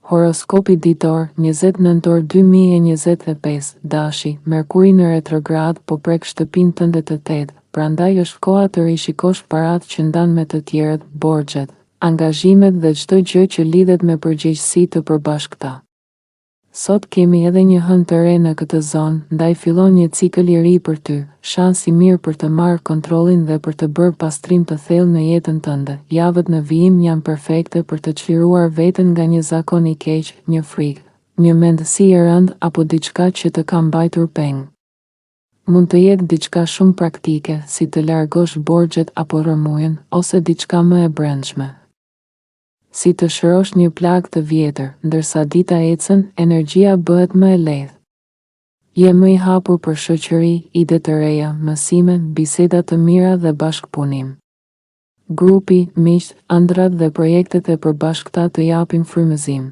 Horoskopi ditor, 20 nëntor 2025, Dashi, Merkuri në retrogradë po prek shtëpinë tënde të tetë, prandaj është koha të rishikosh paratë që ndan me të tjerët, borxhet, angazhimet dhe çdo gjë që lidhet me përgjegjësi të përbashkëta. Sot kemi edhe një hënë të re në këtë zonë, ndaj fillon një cikël i ri për ty, shans i mirë për të marrë kontrollin dhe për të bërë pastrim të thellë në jetën tënde. Javët në vijim janë perfekte për të çliruar veten nga një zakon i keq, një frikë, një mendësi e rëndë apo diçka që të ka mbajtur peng. Mund të jetë diçka shumë praktike, si të largosh borxhet apo rrëmujën, ose diçka më e brendshme. Si të shërosh një plagë të vjetër, ndërsa dita ecën, energjia bëhet më e lehtë. Je më i hapur për shoqëri, ide të reja, mësime, biseda të mira dhe bashkëpunim. Grupi, miqtë, ëndrrat dhe projektet e përbashkëta të japin frymëzim.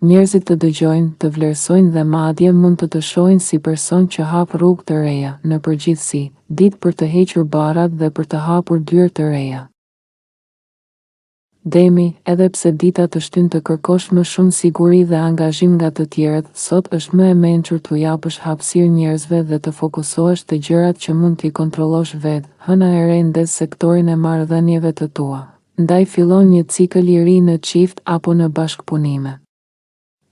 Njerëzit të dëgjojnë, të vlerësojnë dhe madje mund të të shohin si person që hap rrugë të reja, në përgjithësi, ditë për të hequr barrat dhe për të hapur dyer të reja. Demi, edhe pse dita të shtyn të kërkosh më shumë siguri dhe angazhim nga të tjerët, sot është më e mençur t'u japësh hapësirë njerëzve dhe të fokusohesh te gjërat që mund t'i kontrollosh vetë, hëna e re ndez sektorin e marrëdhënieve të tua, ndaj fillon një cikël i ri në çift apo në bashkëpunime.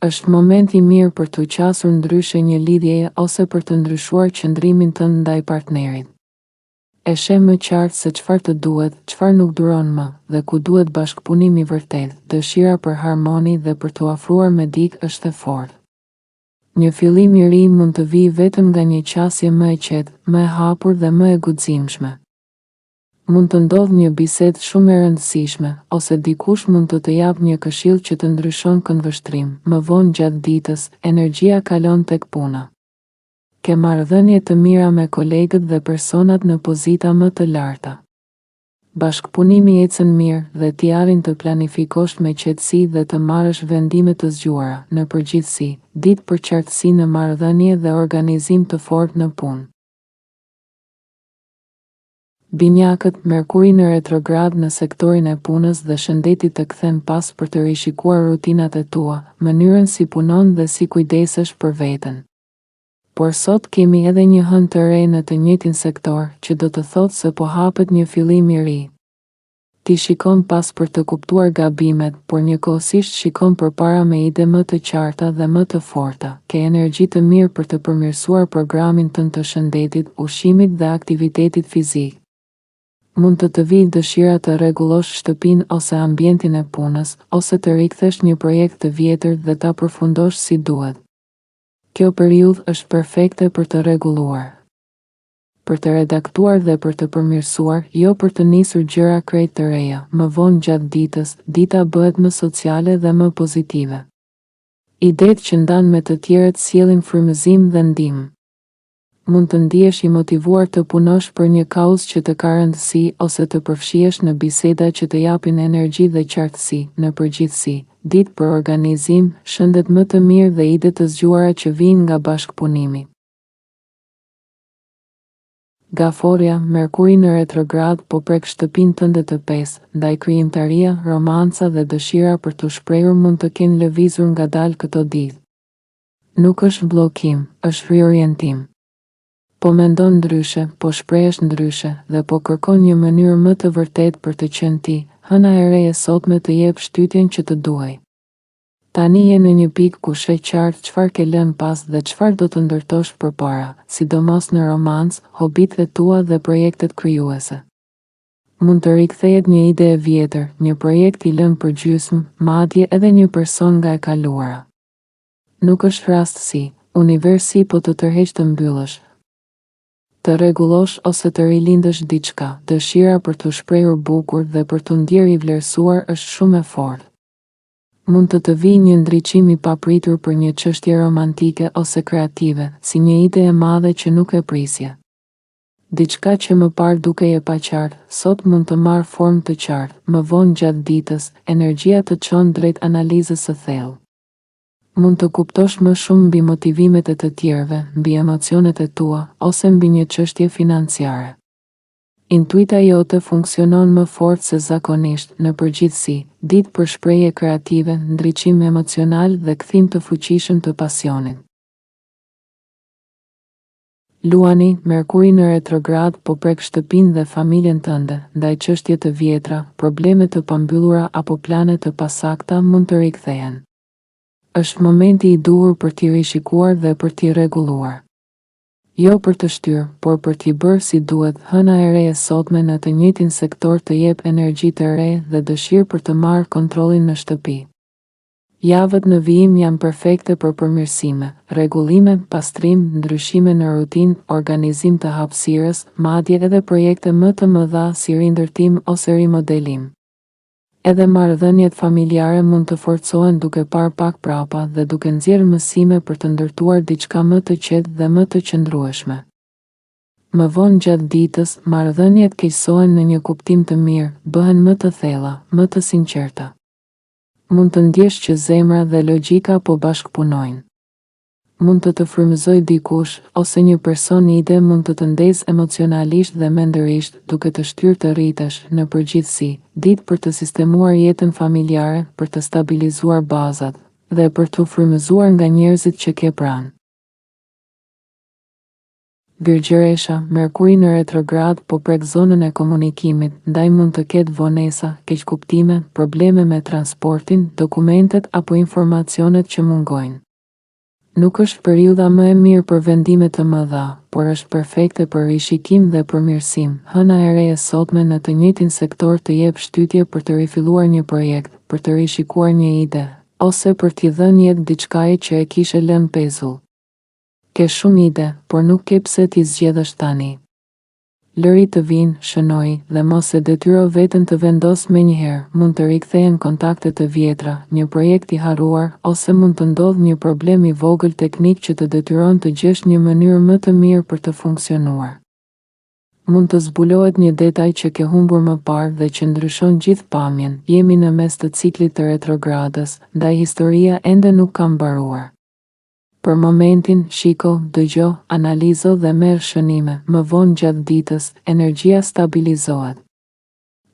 Është moment i mirë për t'u qasur ndryshe një lidhjeje ose për të ndryshuar qëndrimin tënd ndaj partnerit. E sheh më qartë se çfarë të duhet, çfarë nuk duron më, dhe ku duhet bashkëpunim i vërtetë, dëshira për harmoni dhe për t'u afruar me dikë është e fortë. Një fillim i ri mund të vijë vetëm nga një qasje më e qetë, më e hapur dhe më e guximshme. Mund të ndodhë një bisedë shumë e rëndësishme, ose dikush mund të të japë një këshillë që të ndryshon këndvështrim, më vonë gjatë ditës, energjia kalon tek puna. Ke marrëdhënie të mira me kolegët dhe personat në pozita më të larta. Bashkëpunimi ecën mirë dhe ti arrin të planifikosh me qetësi dhe të marrësh vendime të zgjuara, në përgjithësi, ditë për qartësi në marrëdhënie dhe organizim të fortë në punë. Binjakët, Merkuri në retrogradë në sektorin e punës dhe shëndetit të kthen pas për të rishikuar rutinat e tua, mënyrën si punon dhe si kujdesesh për veten. Por sot kemi edhe një hënë të re në të njëjtin sektor, që do të thotë se po hapet një fillim i ri. Ti shikon pas për të kuptuar gabimet, por njëkohësisht shikon përpara me ide më të qarta dhe më të forta. Ke energji të mirë për të përmirësuar programin tënd të shëndetit, ushqimit dhe aktivitetit fizik. Mund të të vijë dëshira të rregullosh shtëpinë ose ambientin e punës, ose të rikthesh një projekt të vjetër dhe ta përfundosh si duhet. Kjo periudhë është perfekte për të rregulluar. Për të redaktuar dhe për të përmirësuar, jo për të nisur gjëra krejt të reja. Më vonë gjatë ditës, dita bëhet më sociale dhe më pozitive. Idetë që ndan me të tjerët sjellin frymëzim dhe ndihmë. Mund të ndihesh i motivuar të punosh për një kauzë që të ka rëndësi ose të përfshihesh në biseda që të japin energji dhe qartësi, në përgjithësi, ditë për organizim, shëndet më të mirë dhe ide të zgjuara që vijnë nga bashkëpunimi. Gaforrja, Merkuri në retrogradë po prek shtëpinë tënde të pestë, ndaj krijimtaria, romanca dhe dëshira për t'u shprehur mund të kenë lëvizur ngadalë këto ditë. Nuk është bllokim, është riorientim. Po mendon ndryshe, po shprehesh ndryshe, dhe po kërkon një mënyrë më të vërtetë për të qenë ti, hëna e re e sotme të jep shtytjen që të duhej. Tani je në një pikë ku sheh qartë çfarë ke lënë pas dhe çfarë do të ndërtosh përpara, sidomos në romancë, hobit e tua dhe projektet krijuese. Mund të rikthehet një ide e vjetër, një projekt i lënë përgjysmë, madje edhe një person nga e kaluara. Nuk është rastësi, universi po të tërheq të mbyllësh, të rregullosh ose të rilindësh diçka. Dëshira për t'u shprehur bukur dhe për t'u ndjerë i vlerësuar është shumë e fortë. Mund të të vijë një ndriçim i papritur për një çështje romantike ose kreative, si një ide e madhe që nuk e prisje. Diçka që më parë dukej e paqartë, sot mund të marrë formë të qartë, më vonë gjatë ditës, energjia të çon drejt analizës së thellë. Mund të kuptosh më shumë mbi motivimet e të tjerëve, mbi emocionet e tua, ose mbi një çështje financiare. Intuita jote funksionon më fort se zakonisht, në përgjithësi, ditë për shprehje kreative, ndriçim emocional dhe kthim të fuqishëm të pasionit. Luani, Merkuri në retrogradë po prek shtëpinë dhe familjen tënde, ndaj çështje të vjetra, probleme të pambyllura apo plane të pasakta mund të rikthehen. Është momenti i duhur për t'i rishikuar dhe për t'i rregulluar. Jo për të shtyrë, por për t'i bërë si duhet, hëna e re e sotme në të njëjtin sektor të jep energji të re dhe dëshirë për të marrë kontrollin në shtëpi. Javët në vijim janë perfekte për përmirësime, rregullime, pastrim, ndryshime në rutinë, organizim të hapësirës, madje edhe projekte më të mëdha si rindërtim ose rimodelim. Edhe marrëdhëniet familjare mund të forcohen duke parë pak prapa dhe duke nxjerrë mësime për të ndërtuar diçka më të qetë dhe më të qëndrueshme. Më vonë gjatë ditës, marrëdhëniet keqësohen në një kuptim të mirë, bëhen më të thella, më të sinqerta. Mund të ndjesh që zemra dhe logjika po bashkëpunojnë. Mund të të frymëzojë dikush, ose një person ide mund të të ndezë emocionalisht dhe mendërisht, duke të shtyrë të rritesh, në përgjithësi, ditë për të sistemuar jetën familjare, për të stabilizuar bazat, dhe për t'u frymëzuar nga njerëzit që ke pranë. Virgjëresha, Merkuri në retrogradë po prek zonën e komunikimit, ndaj mund të ketë vonesa, keqkuptime, probleme me transportin, dokumentet apo informacionet që mungojnë. Nuk është periudha më e mirë për vendime të mëdha, por është perfekte për rishikim dhe përmirësim. Hëna e re e sotme në të njëjtin sektor të jep shtytje për të rifilluar një projekt, për të rishikuar një ide, ose për t'i dhënë jetë diçkaje që e kishe lënë pezull. Ke shumë ide, por nuk ke pse t'i zgjedhësh tani. Lëri të vijnë, shënoji, dhe mos e detyro veten të vendosë menjëherë, mund të rikthehen kontakte të vjetra, një projekt i harruar, ose mund të ndodhë një problem i vogël teknik që të detyron të gjesh një mënyrë më të mirë për të funksionuar. Mund të zbulohet një detaj që ke humbur më parë dhe që ndryshon gjithë pamjen, jemi në mes të ciklit të retrogradës, ndaj historia ende nuk ka mbaruar. Për momentin, shiko, dëgjo, analizo dhe merr shënime, më vonë gjatë ditës, energjia stabilizohet.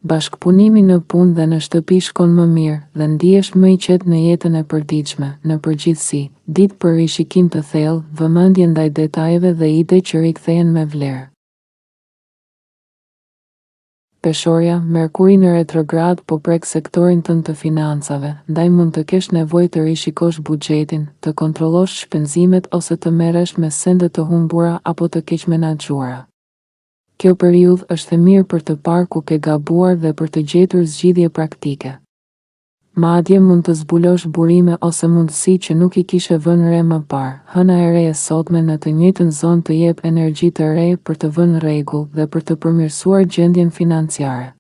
Bashkëpunimi në punë dhe në shtëpi shkon më mirë dhe ndihesh më i qetë në jetën e përditshme, në përgjithësi, ditë për rishikim të thellë, vëmendje ndaj detajeve dhe ide që rikthehen me vlerë. Peshorja, Merkuri në retrogradë po prek sektorin tënd të financave, ndaj mund të kesh nevojë të rishikosh buxhetin, të kontrollosh shpenzimet ose të merresh me sende të humbura apo të keqmenaxhuara. Kjo periudhë është e mirë për të parë ku ke gabuar dhe për të gjetur zgjidhje praktike. Madje mund të zbulosh burime ose mundësi që nuk i kishe vënë re më parë. Hëna e re e sotme në të njëjtën zonë të jep energji të re për të vënë rregull dhe për të përmirësuar gjendjen financiare.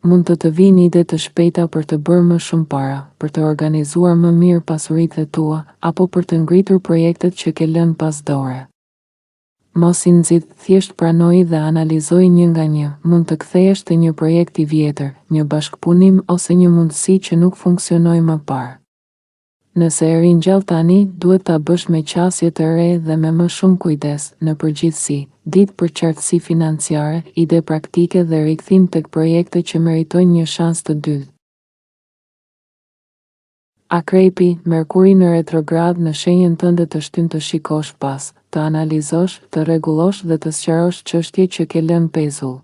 Mund të të vijnë ide të shpejta për të bërë më shumë para, për të organizuar më mirë pasuritë e tua, apo për të ngritur projektet që ke lënë pas dore. Mos i nxit, thjesht pranoji dhe analizoji një nga një, mund të kthehesh te një projekt i vjetër, një bashkëpunim ose një mundësi që nuk funksionoi më parë. Nëse e ringjall tani, duhet ta bësh me qasje të re dhe me më shumë kujdes, në përgjithësi, ditë për qartësi financiare, ide praktike dhe rikthim tek projekte që meritojnë një shans të dytë. Akrepi, Merkuri në retrogradë në shenjën tënde të shtyn të shikosh pas, të analizosh, të rregullosh dhe të sqarosh çështje që ke lënë pezull.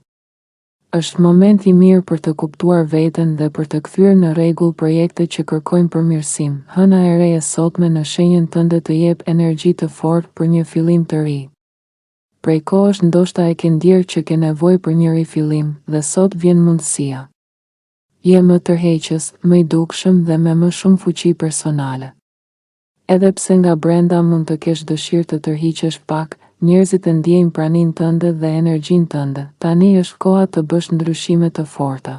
Është moment i mirë për të kuptuar veten dhe për të kthyer në rregull projekte që kërkojnë përmirësim. Hëna e re e sotme në shenjën tënde të jep energji të fortë për një fillim të ri. Prej kohësh ndoshta e ke ndjerë që ke nevojë për një rifillim, dhe sot vjen mundësia. Je më tërheqës, më i dukshëm dhe me më shumë fuqi personale. Edhe pse nga brenda mund të kesh dëshirë të tërhiqesh pak, njerëzit e ndiejnë praninë tënde dhe energjinë tënde. Tani është koha të bësh ndryshime të forta.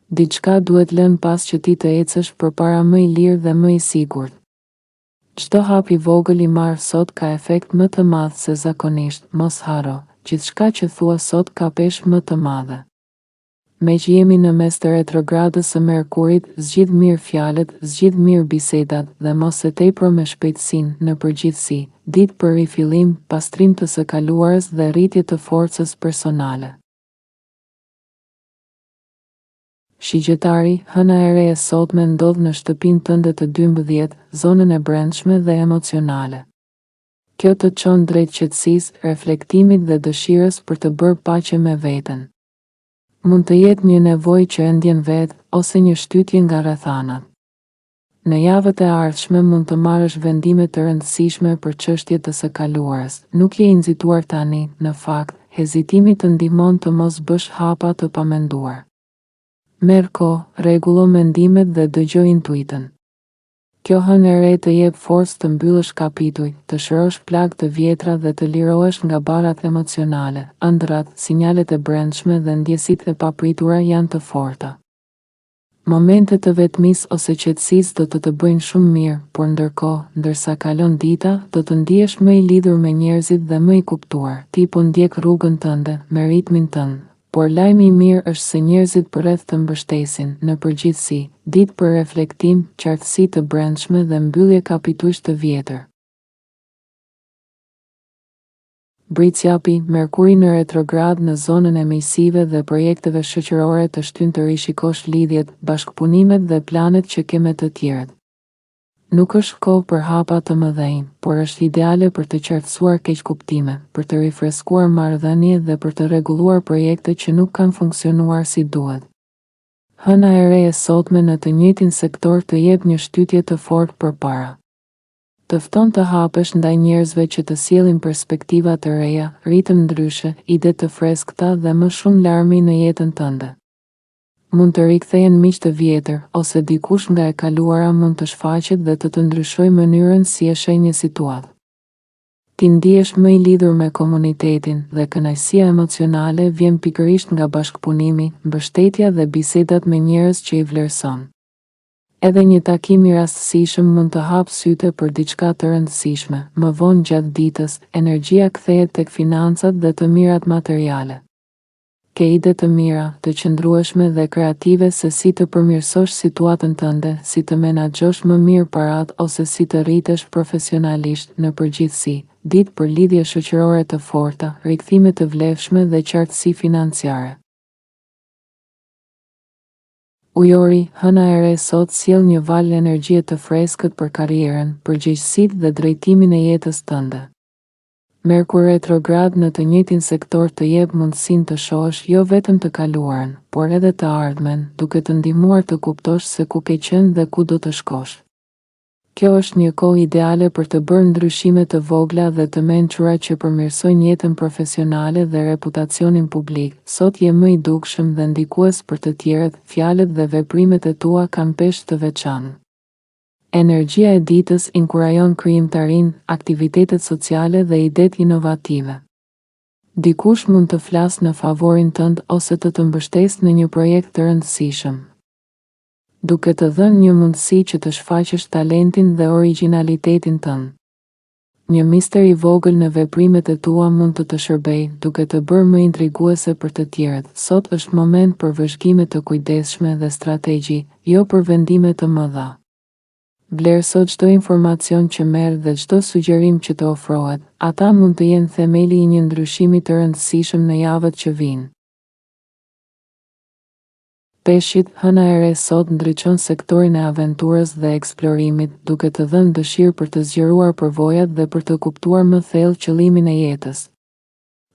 Diçka duhet lënë pas që ti të ecësh përpara më i lirë dhe më i sigurt. Çdo hap i vogël i marrë sot ka efekt më të madh se zakonisht, mos harro, gjithçka që thua sot ka peshë më të madhe. Meqë jemi në mes të retrogradës së Merkurit, zgjidh mirë fjalët, zgjidh mirë bisedat dhe mos e tepro me shpejtësinë, në përgjithësi, ditë për rifillim, pastrim të së kaluarës dhe rritje të forcës personale. Shigjetari, Hëna e re e sotme ndodh në shtëpinë tënde të 12, zonën e brendshme dhe emocionale. Kjo të çon drejt qetësisë, reflektimit dhe dëshirës për të bërë paqe me veten. Mund të jetë një nevojë që e ndjen vetë, ose një shtytje nga rrethanat. Në javët e ardhshme mund të marrësh vendime të rëndësishme për çështje të së kaluarës. Nuk je i nxituar tani, në fakt, hezitimi të ndihmon të mos bësh hapa të pamenduar. Merr kohë, rregullo mendimet dhe dëgjo intuitën. Kjo hënë e re të jep forcë të mbyllësh kapituj, të shërosh plagë të vjetra dhe të lirohesh nga barrat emocionale. Ëndrrat, sinjalet e brendshme dhe ndjesitë e papritura janë të forta. Momente të vetmisë ose qetësisë do të të bëjnë shumë mirë, por ndërkohë, ndërsa kalon dita, do të ndihesh më i lidhur me njerëzit dhe më i kuptuar. Ti po ndjek rrugën tënde, me ritmin tënd. Por lajmi i mirë është se njerëzit përreth të mbështesin, në përgjithësi, ditë për reflektim, qartësi të brendshme dhe mbyllje kapitujsh të vjetër. Bricjapi, Merkuri në retrogradë në zonën e miqësive dhe projekteve shoqërore të shtyn të rishikosh lidhjet, bashkëpunimet dhe planet që ke me të tjerët. Nuk është kohë për hapa të mëdhenj, por është ideale për të qartësuar keqkuptime, për të rifreskuar marrëdhënie dhe për të rregulluar projekte që nuk kanë funksionuar si duhet. Hëna e re e sotme në të njëjtin sektor të jep një shtytje të fortë përpara. Të fton të hapesh ndaj njerëzve që të sjellin perspektiva të reja, ritëm ndryshe, ide të freskëta dhe më shumë larmi në jetën tënde. Mund të rikthehen miq të vjetër, ose dikush nga e kaluara mund të shfaqet dhe të të ndryshojë mënyrën si e sheh një situatë. Ti ndihesh më i lidhur me komunitetin, dhe kënaqësia emocionale vjen pikërisht nga bashkëpunimi, mbështetja dhe bisedat me njerëz që i vlerëson. Edhe një takim i rastësishëm mund të hapë sytë për diçka të rëndësishme. Më vonë gjatë ditës, energjia kthehet tek financat dhe të mirat materiale. Ke ide të mira, të qëndrueshme dhe kreative se si të përmirësosh situatën tënde, si të menaxhosh më mirë paratë ose si të rritesh profesionalisht, në përgjithësi, ditë për lidhje shoqërore të forta, rikthime të vlefshme dhe qartësi financiare. Ujori, Hëna e re sot sjell një valë energjie të freskët për karrierën, përgjegjësitë dhe drejtimin e jetës tënde. Merkur retrograd në të njëjtin sektor të jep mundësinë të shohësh jo vetëm të kaluarën, por edhe të ardhmen, duke të ndihmuar të kuptosh se ku ke qenë dhe ku do të shkosh. Kjo është një kohë ideale për të bërë ndryshime të vogla dhe të mençura që përmirësojnë jetën profesionale dhe reputacionin publik. Sot je më i dukshëm dhe ndikues për të tjerët, fjalët dhe veprimet e tua kanë peshë të veçantë. Energjia e ditës inkurajon krijimtarinë, aktivitetet sociale dhe idetë inovative. Dikush mund të flasë në favorin tënd ose të të mbështesë në një projekt të rëndësishëm, duke të dhënë një mundësi që të shfaqësh talentin dhe origjinalitetin tënd. Një mister i vogël në veprimet e tua mund të të shërbejë, duke të bërë më intriguese për të tjerët. Sot është moment për vëzhgime të kujdesshme dhe strategji, jo për vendime të mëdha. Vlerëso çdo informacion që merr dhe çdo sugjerim që të ofrohet, ata mund të jenë themeli i një ndryshimi të rëndësishëm në javët që vijnë. Peshqit, hëna e re sot ndriçon sektorin e aventurës dhe eksplorimit, duke të dhënë dëshirë për të zgjeruar përvojat dhe për të kuptuar më thellë qëllimin e jetës.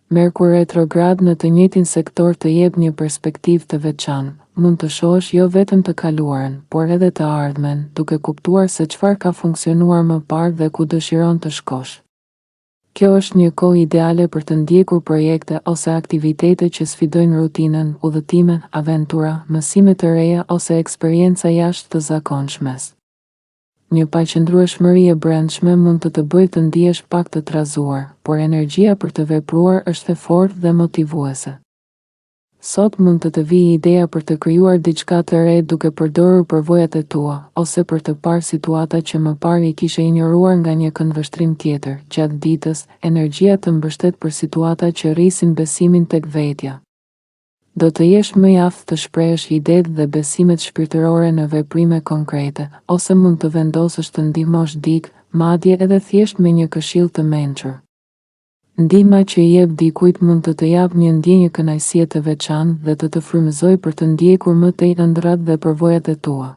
Merkur retrograd në të njëjtin sektor të jep një perspektivë të veçantë, mund të shohësh jo vetëm të kaluarën, por edhe të ardhmen, duke kuptuar se çfarë ka funksionuar më parë dhe ku dëshiron të shkosh. Kjo është një kohë ideale për të ndjekur projekte ose aktivitete që sfidojnë rutinën, udhëtime, aventura, mësime të reja ose eksperienca jashtë të zakonshmes. Një paqëndrueshmëri e brendshme mund të të bëjë të ndihesh pak të trazuar, por energjia për të vepruar është e fortë dhe motivuese. Sot mund të të vijë ideja për të krijuar diçka të re duke përdorur përvojat e tua, ose për të parë situata që më parë i kishe injoruar nga një këndvështrim tjetër. Gjatë ditës, energjia të mbështet për situata që rrisin besimin tek vetja. Do të jesh më i aftë të shprehësh idetë dhe besimet shpirtërore në veprime konkrete, ose mund të vendosësh të ndihmosh dikë, madje edhe thjesht me një këshillë të mençur. Ndihma që i jep dikujt mund të të japë një ndjenjë kënaqësie të veçantë dhe të të frymëzojë për të ndjekur më tej ëndrrat dhe përvojat e tua.